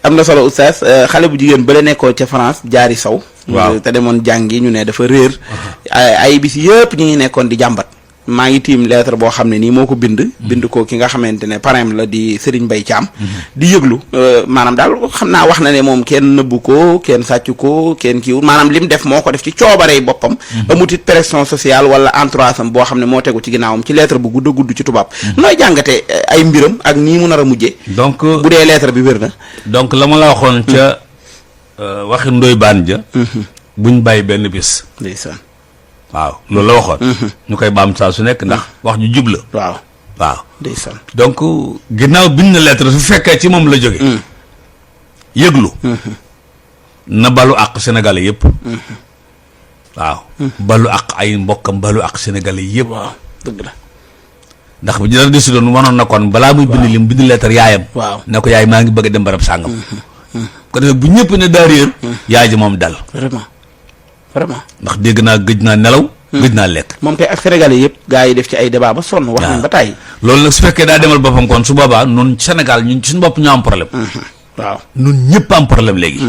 am na solo oustaz xale bu jigéen ba la nekkoon ca France jaari saw. waaw te demoon jàngi ñu ne dafa réer. ay bis yëpp ñu ngi nekkoon di jàmbat. maa ngi tiim lettre boo xam ne nii moo ko bind ko ki nga xamante ne parrain la di Serigne Mbaye Thiam di yëglu maanaam daal xam naa wax na ne moom kenn nëbbu ko kenn sàcc ko kenn kiiwul maanaam lim def moo ko def ci coobarey boppam amutit pression sociale wala entourage am boo xam ne moo tegu ci ginnaawam ci lettre bu gudd a gudd ci tubaab nooy jàngate ay mbiram ak nii mu nar a mujjee donc bu dee lettre bi wér na donc la ma la waxoon ca waxi ndoy baan ja buñ bàyyi benn bis ndeysaan waaw loolu la waxoon ñu koy baam saa su nekk ndax wax ju jub la waaw ndeysaan donc ginnaaw bind na lettre su fekkee ci moom la jóge yëglu na balu àq sénégalais yëpp waaw balu àq ay mbokkam balu àq sénégalais yëpp waaw dëgg la ndax bu dara décider doon wanoon na kon balaa muy bind lim bind lettre yaayam waaw ne ko yaay maa ngi bëgg a dem barab sàngam ko defee bu ñëpp ne daa réer yaay ji moom dal vraiment ndax dégg naa gëj naa nelaw gëj naa lekk moom kay ak sénégalais yëpp gaa yi def ci ay débat ba sonn wax nañ ba tàyyi loolu nag su fekkee daa demal boppam kon su boobaa nun Sénégal ñun suñu bopp ñoo am problème waaw nun ñëpp am problème léegi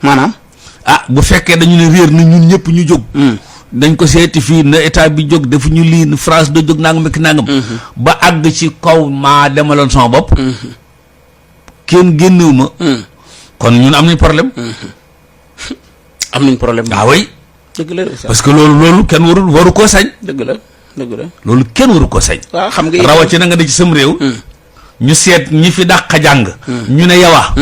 maanaam bu fekkee dañu ne réer na ñun ñëpp ñu jóg dañ ko seeti fii na état bi jóg defu ñu lii France da jóg nangam ak nangam ba àgg ci kaw maa demaloon sama bopp kenn génnewu ma kon ñun am nañ problème am nañ problème oui dëgg la parce que loolu kenn waru koo sañ dëgg la loolu kenn waru koo sañ waaw xam nga rawatina nga ne ci sam réew ñu seet ñi fi dàq jàng ñu ne yawa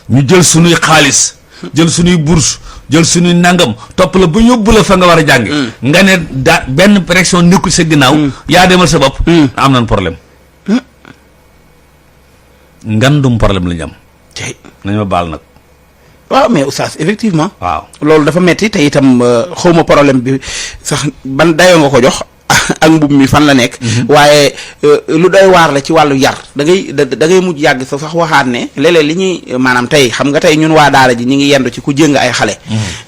ñu jël sunuy xaalis jël sunuy bourse jël sunuy nangam topp la ba yóbbu la fa nga war a jànge nga ne benn pression nekkul sa ginnaaw yaa demal sa bopp am nañ problème ngandum problème la ñu am nañ ma baal nag waaw mais oustaz effectivement waaw loolu dafa metti te itam xawma problème bi sax ban dayoo nga ko jox ak mbub mi fan la nekk waaye lu doy waar la ci wàllu yar da ngay mujj yàgg sax waxaat ne léeg-léeg li ñuy maanaam tey xam nga tey ñun waa daara ji ñi ngi yendu ci ku jëng ay xale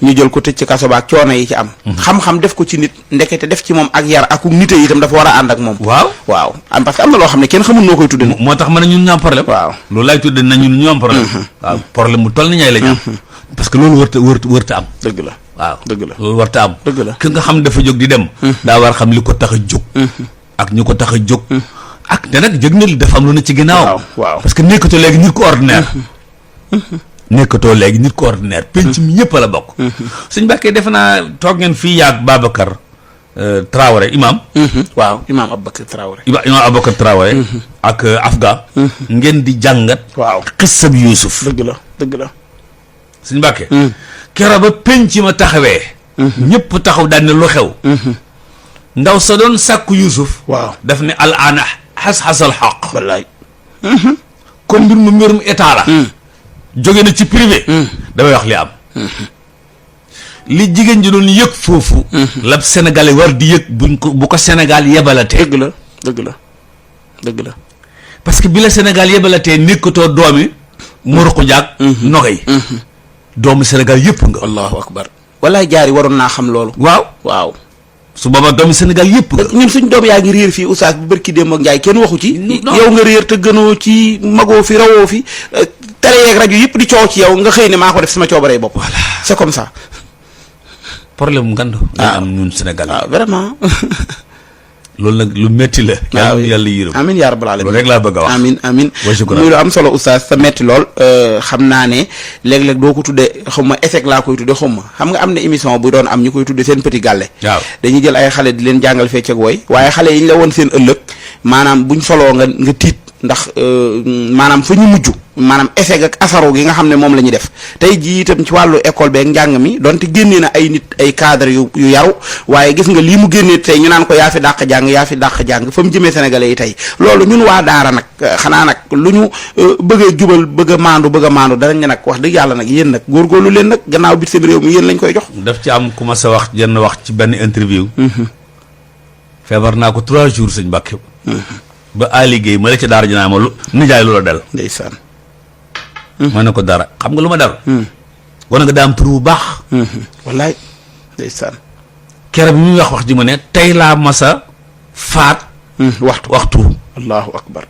ñu jël ko tëj ci kaso ba ak coono yi ci am xam-xam def ko ci nit ndekete def ci moom ak yar ak nite yi itam dafa war a ànd ak moom waaw am parce que am na loo xam ne kenn xamul noo koy tudde moo tax ma ne ñun ñoo am problème waaw loolu laay tudde na ñun ñoo am problème waaw problème bu toll ni ñay la ñu am parce que loolu wërta am dëgg la waaw dëgg la loolu warta am dëgg la ki nga xam dafa jóg di dem daa war xam li ko tax a jóg ak ñu ko tax a jóg ak te nag jëg na li dafa am lu ne ci ginnaaw waaw parce que nekkatoo léegi nit ko ordinaire nekkatoo léegi nit ko ordinaire penc mi ñëpp la bokk suñ bàkkee defe naa toog ngeen fii yaag Babacar Traoré imam waaw imam Aboubacar Traoré imam Aboubacar Traoré ak Afga ngeen di jàngat waaw xissab Yuusuf dëgg la suñ bàkkee keroog ba penc ma taxawee ñëpp taxaw daal ne lu xew ndaw sa doon sàkku Yuusuf waaw daf ne al aana xas-xasal xaq wallaay comme mbir mu mbirum état la jóge na ci privé damay wax li am li jigéen ji doon yëg foofu la Sénégalais war di yëg bu ko Sénégal yebalatee dëgg la parce que bi la Sénégal yebalatee nekkatoo doomi Moroku Jaag Nogay doomu Sénégal yëpp nga allahu akbar wallaay jaari waroon naa xam loolu waaw su boobaa doomu Sénégal yëpp nga ñun suñ doom yaa ngi réer fii oustaz bu bërki démb ak njaay kenn waxu ci yow nga réer te gënoo ci magoo fi rawoo fi télé yeeg rajo yëpp di coow ci yow nga xëy ne maa ko def sama coobaree bopp voilà c'est comme ça problème mu ngand lañ am ñun Sénégal waaw vraiment loolu nag lu métti la yàlla yërëm amin yaa rabbal alamin loolu rek laa bëgg a wax amin muy lu am solo oustaz sa metti lool xam naa ne léeg-léeg doo ko tudde xaw ma échec laa koy tudde xaw ma xam nga am na émission bu doon am ñu koy tudde seen petit gàlle waaw dañuy jël ay xale di leen jàngal fecc ak woy waaye xale yi ñu la woon seen ëllëg maanaam buñ soloo nga tiit ndax maanaam fa ñu mujj maanaam échec ak asaro gi nga xam ne moom la ñuy def tey jii itam ci wàllu école beeg njàng mi donte génnee na ay nit ay cadre yu yaru waaye gis nga lii mu génnee tey ñu naan ko yaa fi dàq jàng fa mu jëmee sénégalais yi tey loolu ñun waa daara nag xanaa nag lu ñu bëggee jubal bëgg a maandu danañ ne nag wax dëgg yàlla nag yéen nag góorgóorlu leen nag gannaaw bit seen réew mi yéen lañ koy jox daf ci am ku ma sa wax jenn wax ci benn interview feebar naa ko 3 jours sëñ Mbàkke ba liggéey ma la ca daara ji naa ma lu nijaay lu la dal ndeysaan ma ne ko dara xam nga lu ma dal wane nga daam tur bu baax wallaay ndeysaan kere bi muy wax ji mu ne tey laa masa faat waxtu allahu akbar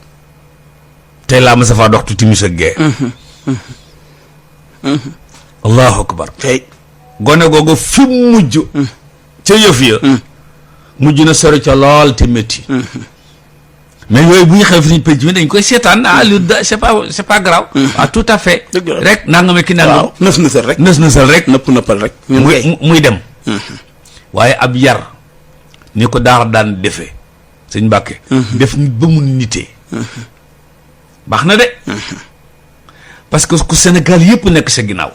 tey laa ma sa faa dox tu timis ak gee allahu akbar tey gone googu fi mujj ca yëf ya mujj na sori ca lool te métti mais yooyu bu ñu xew fi ñu penc mi dañ koy seetaan c'est pas grave tout à fait rek nangame ki nangam waaw nësal rek nëppal rek muy dem waaye ab yar ni ko daara daan defee sëñ Mbàkke def nit ba mu nitee baax na de parce que ku Sénégal yëpp nekk sa ginnaaw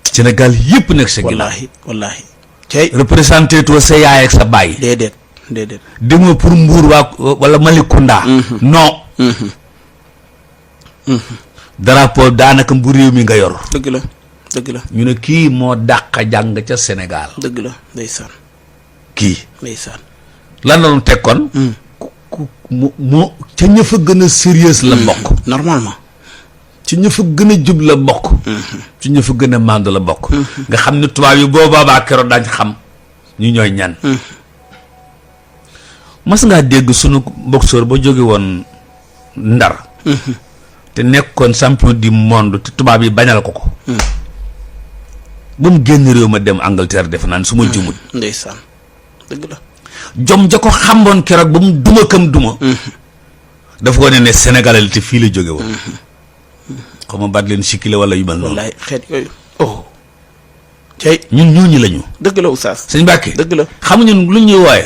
Sénégal yëpp nekk sa ginnaaw wallaahi tey représenté toi sa yaay ak sa baay déedéet demoo pour Mbuur wala Malicounda non drapeau daanaka bu réew mi nga yor dëgg la ñu ne kii moo dàq jàng ca Sénégal dëgg la ndeysaan kii ndeysaan lan la doon teg kon ku mu ca ña fa gën a sérieuse la bokk normalement ci ña fa gën a jub la bokk ci ña fa gën a mànd la bokk nga xam ne tubaab yi boobaa keroog daañ xam ñu ñooy ñan mas ngaa dégg sunu boxeur ba jóge woon Ndar te nekkoon champion du monde te tubaab yi bañal ko ba mu génn réew ma dem Angleterre defe naan su ma jumut ndeysaan dëgg la jom ja ko xamboon keroog ba mu duma kam duma dafa wane ne Sénégalais te fii la jóge woon xaw ma baat leen sikkile wala yu mel noonu wallaay xeet yooyu tey ñun ñooñu la ñu dëgg la oustaz sëñ Mbàkke dëgg la xamuñu lu ñuy wooye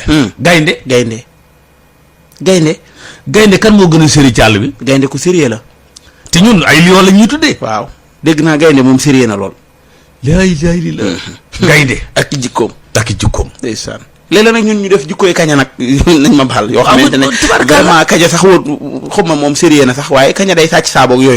gaynde kan moo gën a sérieux ci àll bi gaynde ku sérieux la te ñun ay lion la ñuy tuddee waaw dégg naa gaynde moom sérieux na lool laay la gaynde ak jikkoom ndeysaan léeg-léeg nag ñun ñu def jikkooy kaña nag nañ ma baal yoo xamante ne vraiment kaña sax wóor xub ma moom sérieux na sax waaye kaña day sàcc saaboog yooyu